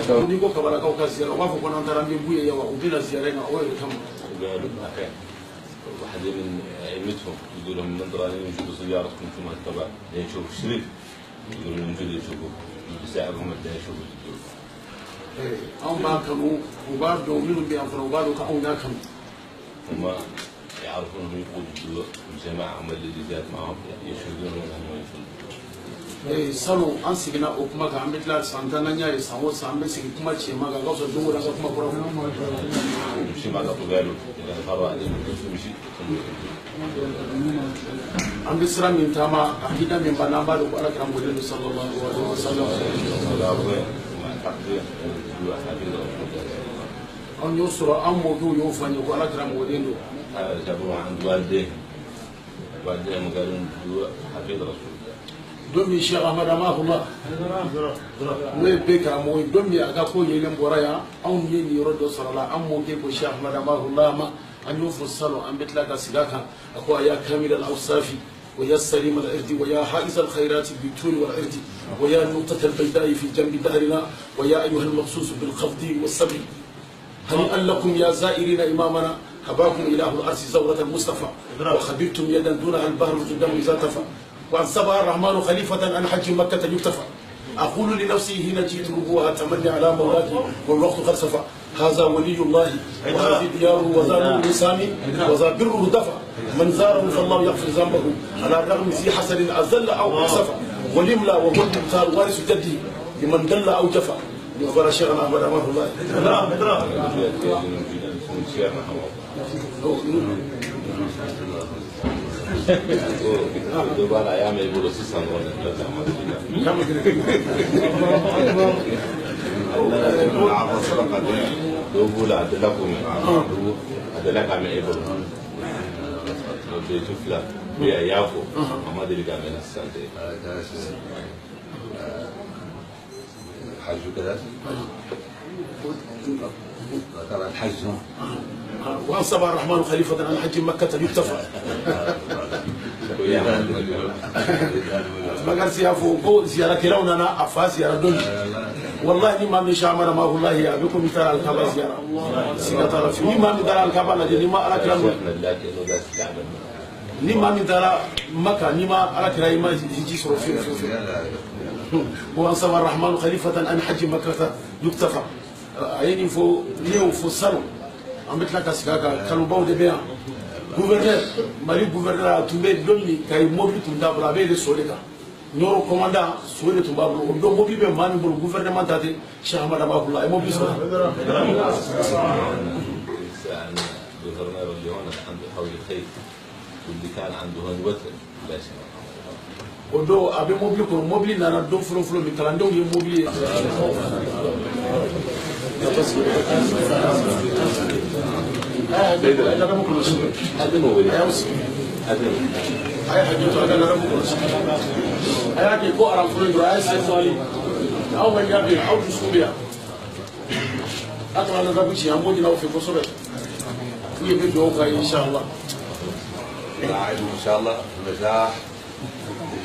N'i ko Kabalakaw ka ziyara u b'a fɔ ko n'an taara an bɛ b'u ye wa u bɛna ziyara in na o yɛrɛ kama. واحد من ائمتهم يقول لهم ننظر يشوفوا زيارتكم ثم التبع يشوفوا الشريف يقولوا ينزلوا يشوفوا يساعدهم حتى يشوفوا. Anw b'a kanu u b'a dɔn minnu bɛ yan fana u b'a dɔn ko anw y'a kanu. هم يعرفون انهم يقودوا الجماعه هم اللي جات معهم يشهدون انهم يفضلوا. Salon an seginna o kuma kan an bɛ tila san tan n'an y'a ye san o san an bɛ segin kuma tiɲɛma kan ka fisa don o don an ka kuma kura fɔ. An bɛ sira min taama akida min b'an na an b'a dɔn ko Ala kira mɔden don sallallahu alaihi wa sallam. An y'o sɔrɔ an mɔkɛw y'o fɔ an ye ko Ala kira mɔden don. Don min Cheikh Ahmad Amahullah n'o ye bɛɛ karamɔgɔ ye don min a ka ko yelen bɔra yan anw ye nin yɔrɔ dɔ sɔrɔ la an mɔkɛ ko Cheikh Ahmad Amahullah ma an y'o fɔ salon an bɛ tila ka segin a kan a ko a y'a kamil al-awsafi ويا السليم العرض ويا حائز الخيرات بالطول والعرض ويا النقطة البيداء في جنب دهرنا ويا أيها المخصوص بالخفض والصبر هنيئا لكم يا زائرين إمامنا هباكم إله العرش زورة المصطفى وخبرتم يدا دونها البحر القدام إذا تفى وأنصبها الرحمن خليفة عن حج مكة يكتفى أقول لنفسي حين جئت ربوها تمني على مولاي والوقت قد صفى هذا ولي الله وهذه دياره وذا نور سامي وذا بره دفع من زاره فالله يغفر ذنبه على الرغم ذي حسن أذل أو أسفى ولملا وهو المختار وارث جده لمن دل أو جفا يخبر شيخنا أحمد أمانه الله. الحج كذا ذكر الحج وأنصب الرحمن خليفة عن حج مكة يكتفى. Bakari y'a fɔ ko ziyarakɛlaw nana a fa ziyara don wallahi ni maa min shamara ma wallahi a bɛ komi i taara alikaba ziyara siga t'a la fiyewu ni maa min taara alikaba lajɛ ni ma ala kira ni maa min taara Maka ni ma ala kira i ma hiji sɔrɔ fiyewu fiyewu fiyewu. وأنصب الرحمن خليفة عن حج مكة يكتفى. A ye nin fɔ ne y'o fɔ salon an bɛ tila ka segin a kan kanubaw de bɛ yan. Gouverneur Mali gouverneur a tun bɛ don min Kayi mobili tun t'a bolo a bɛ yɛlɛ so de kan Ɲɔrɔ commandant so de tun b'a bolo o don mobili bɛ maa min bolo gouvernement ta tɛ Cheikh Ahmad Amahullah a ye mobili sɔrɔ. O don a bɛ mobili kɔnɔ mobili nana don fɔlɔ fɔlɔ min kalandenw ye mobili ye. A y'a kɛ ko aranfolo dɔrɔn a ye sen sɔli aw ma ɲa bi aw dusu bɛ yan a kana ladabu ci an b'o ɲini aw fɛ kosɛbɛ u ye bɛ dugawu k'a ye inshallah. إن شاء الله النجاح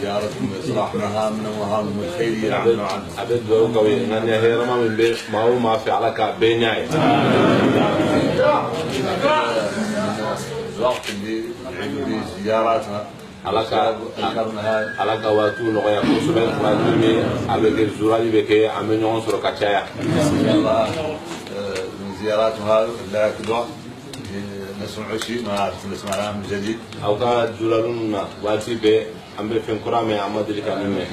زيارتكم وإصلاح مهامنا ومهامهم الخيرية نعمل عنها. عبد قوي أن هي رمى من بيت ما هو ما في علاقة بيني. الوقت اللي نعيد فيه زياراتنا ala ka waatiw nɔgɔya kosɛbɛ waati min a bɛ kɛ zurali bɛ kɛ an bɛ ɲɔgɔn sɔrɔ ka caya. إن من زياراتها لا كل وقت نسمع شيء ما عرفت نسمع من جديد. Aw ka zuraliw na waati bɛɛ an bɛ fɛn kura mɛn an ma deli ka min mɛn.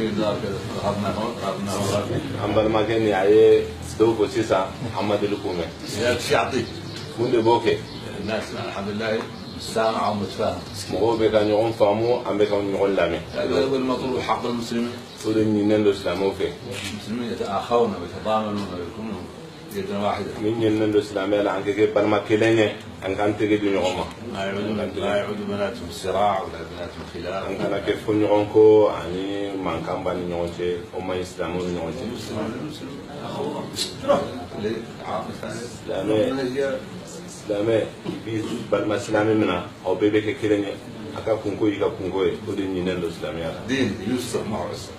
An balimakɛ nin a ye dɔw fɔ sisan an ma deli k'o mɛn. Mun de b'o kɛ? الناس الحمد لله سامع ومتفاهم. Mɔgɔw bɛ ka ɲɔgɔn faamu an bɛ ka ɲɔgɔn lamɛn. هذا هو المطلوب حق المسلمين. O de ɲininen don silamɛw fɛ. المسلمين يتآخون ويتضامنون ويكونون يدا واحدة. Min ɲininen don silamɛya la an ka kɛ balima kelen ye an k'an tɛgɛ di ɲɔgɔn ma. لا يعود بيناتهم صراع ولا بيناتهم خلاف. An kana kɛ fo ɲɔgɔn kɔ ani mankan b'an ni ɲɔgɔn cɛ o man ɲi silamɛw ni ɲɔgɔn cɛ. Silamɛ i b'i balima silamɛ min na aw bɛɛ bɛ kɛ kelen ye a ka kunko y'i ka kunko ye o de ɲininen don silamɛya la. دين يسر مع عسر.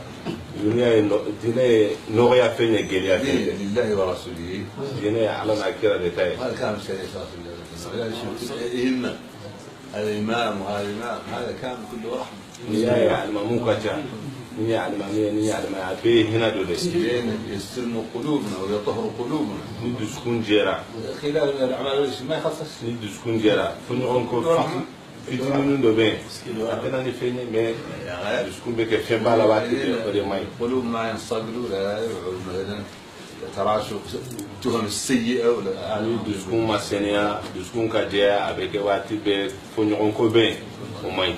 Diinɛ ye diinɛ ye nɔgɔya fɛn ye gɛlɛya fɛn tɛ. لله ورسوله. Diinɛ ye Ala n'a kira de ta ye. هذا كلام الشيخ صلى الله عليه وسلم. هذا إمام وهذا إمام، هذا كان كله رحمة. N'i y'a ye alimamu ka ca, n'i ye alimami ye, n'i ye alimami a bɛɛ ye hinɛ dɔ de ye. يستلم قلوبنا ويطهر قلوبنا. Ni dusukun jɛra, خلال من الأعمال ما يخصص. ni dusukun jɛra, fɔɲɔgɔn kɔ fitinin dɔ bɛ yen, a tɛ na ni fɛn ye, mais dusukun bɛ kɛ fɛn b'a la waati bɛɛ, o de man ɲi. قلوب ما ينصقلوا لا يقعد مثلا تراشق التهم السيئة ولا Ni dusukun ma sɛnɛya, dusukun ka jɛya, a bɛ kɛ waati bɛɛ fɔɲɔgɔn kɔ bɛ yen, o man ɲi.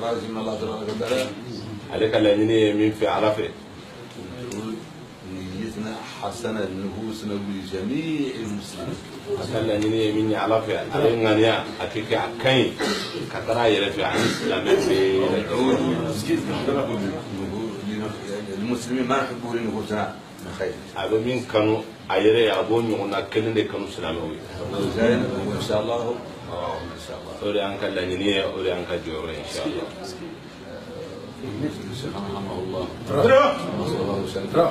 راجل من الله تبارك وتعالى. Ale ka laɲini ye min fɛ Ala fɛ, نيتنا حسنة لنفوسنا ولجميع المسلمين. A ka laɲini ye min ye Ala fɛ, ale ŋaniya a kɛ kɛ a ka ɲi ka taga a yɛrɛ fɛ ani silamɛ bɛɛ lajɛlen. المسلمين ما نحبه لنفوسنا من خير. A bɛ min kanu a yɛrɛ ye, a b'o ɲɔgɔnna kelen de kanu silamɛw ye. وان شاء الله ان شاء الله. O de y'an ka laɲini ye, o de y'an ka jɔyɔrɔ ye inshallah. الشيخ رحمه الله وصلى الله وسلم على